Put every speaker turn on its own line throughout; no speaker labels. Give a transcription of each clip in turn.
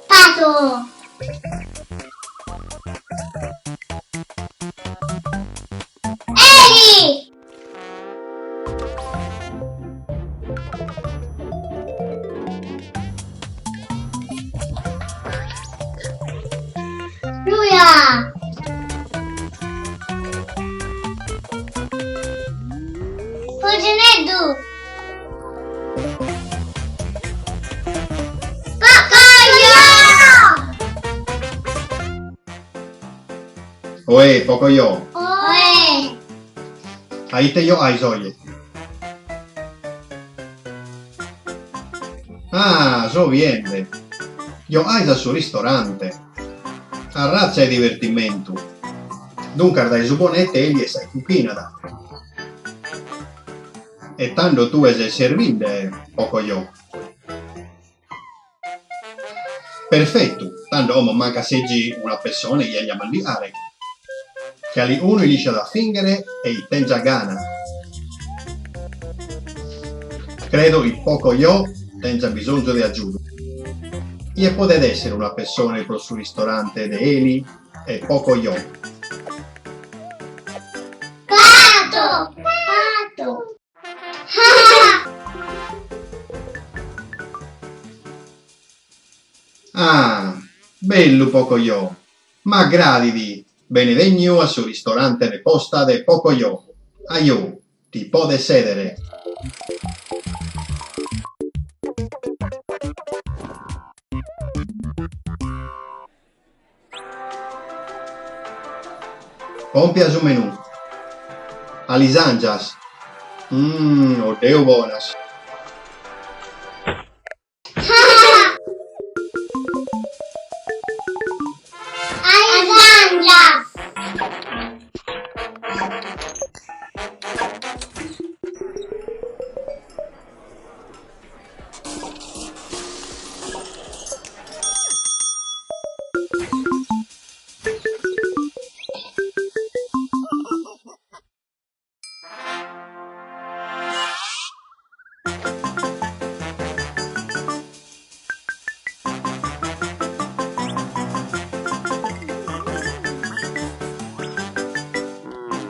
Pato! Eli! Ruia! Pugioneddu! Pocoyo!
Oe, Pocoyo!
Oe!
A ite joais oje? Ah, so biende. Joais a su ristorante. Arratza 'e divertimentu. Duncas dae su bonete Eli est sa chi cuchinat. E tando tue ses serbinde, Pocoyo. Perfettu, tando como mancat segi una pessone chi 'engiat a mandiare. Calicunu chi l'isciat fìnghere e chi tèngiat gana. Credo chi Pocoyo tèngiat bisòngiu de agiudu. Chie podet èssere una pessone pro su ristorante de Eli e Pocoyo?
Pato! Pato!
Ah, bellu Pocoyo! M'aggradit! Benevènniu a su ristorante de posta de Pocoyo! Ajò, ti podes sèdere! Pòmpia su menù. Alisàngias. Umm, oddeu bonas!
Alisàngias!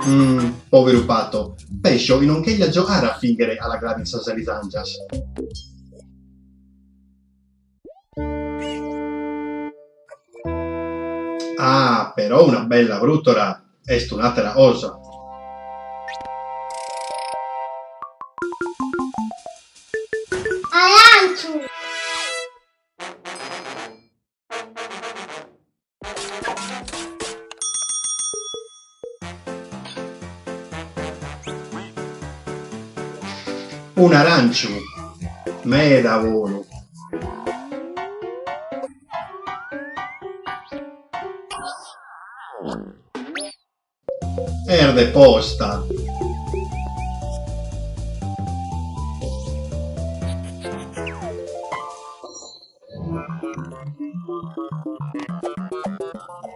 Umm, poveru Pato, Pescio chi non chègliat giogare a fìnghere a l'agradint sas alisàngias. Ah, però una bella frùtora est un'àtera cosa.
Arànciu!
Un'arànciu meda bonu. Est de posta.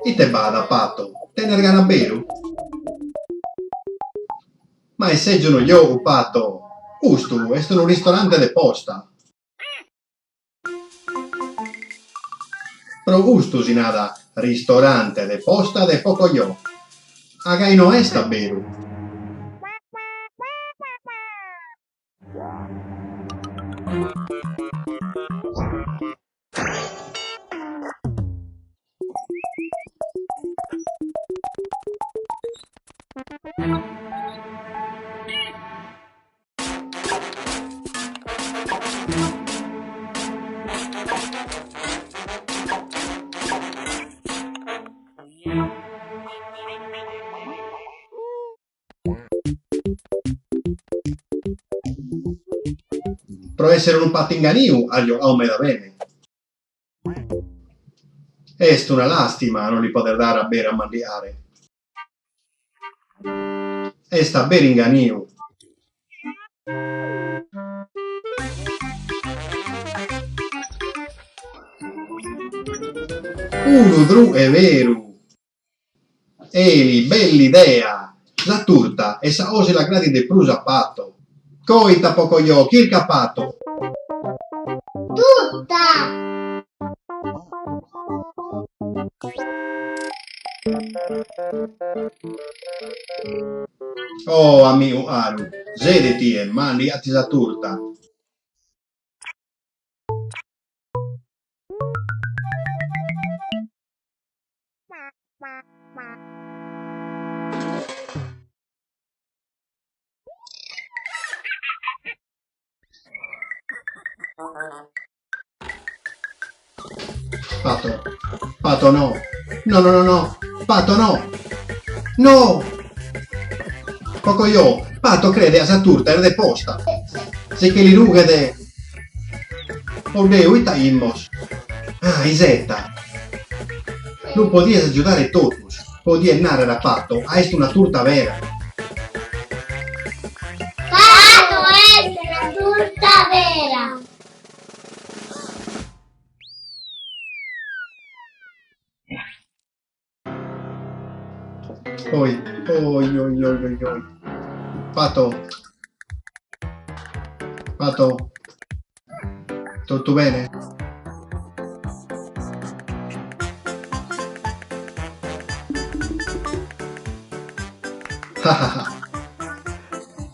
Ite b'at, Pato? Tenes gana beru? Ma est sègiu unu giogu, Pato! Custu est unu ristorante de posta. Pro custu si narat ristorante de posta de Pocoyo. A gai no est a beru? Pro èssere unu patu inganiu at giogadu meda bene. Est una làstima a no li pòdere dare a beru a mandigare. Est a beru inganiu. Unu trucu 'e beru! Eli, bella idea! Sa turta est sa cosa chi l'agradit de prus a Pato. Coita, Pocoyo, chirca Pato!
Turta!
Oh, amigu caru, sedi-ti e màndiga-ti sa turta. Pato, Pato no, no no no no, Pato no, no! Pocoyo, Pato credet ca sa turta est de posta, si che li rughet. Oddeu, ite 'aimos? Ah, iseta! Lu podies agiudare totus, podies nàrrere a Pato ca est una turta bera.
Pato est una turta bera.
Oi, oi, oi, oi, oi, oi. Pato. Pato. Totu bene?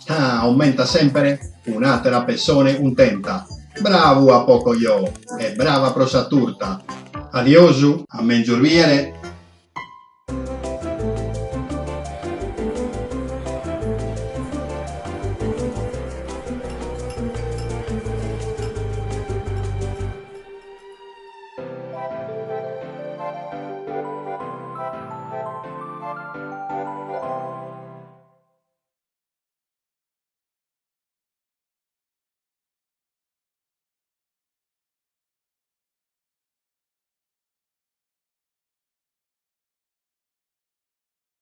Ah, ammenta semper un'àtera pessone cuntenta. Bravu a Pocoyo e brava pro sa turta. Adiosu, a mengius bìere.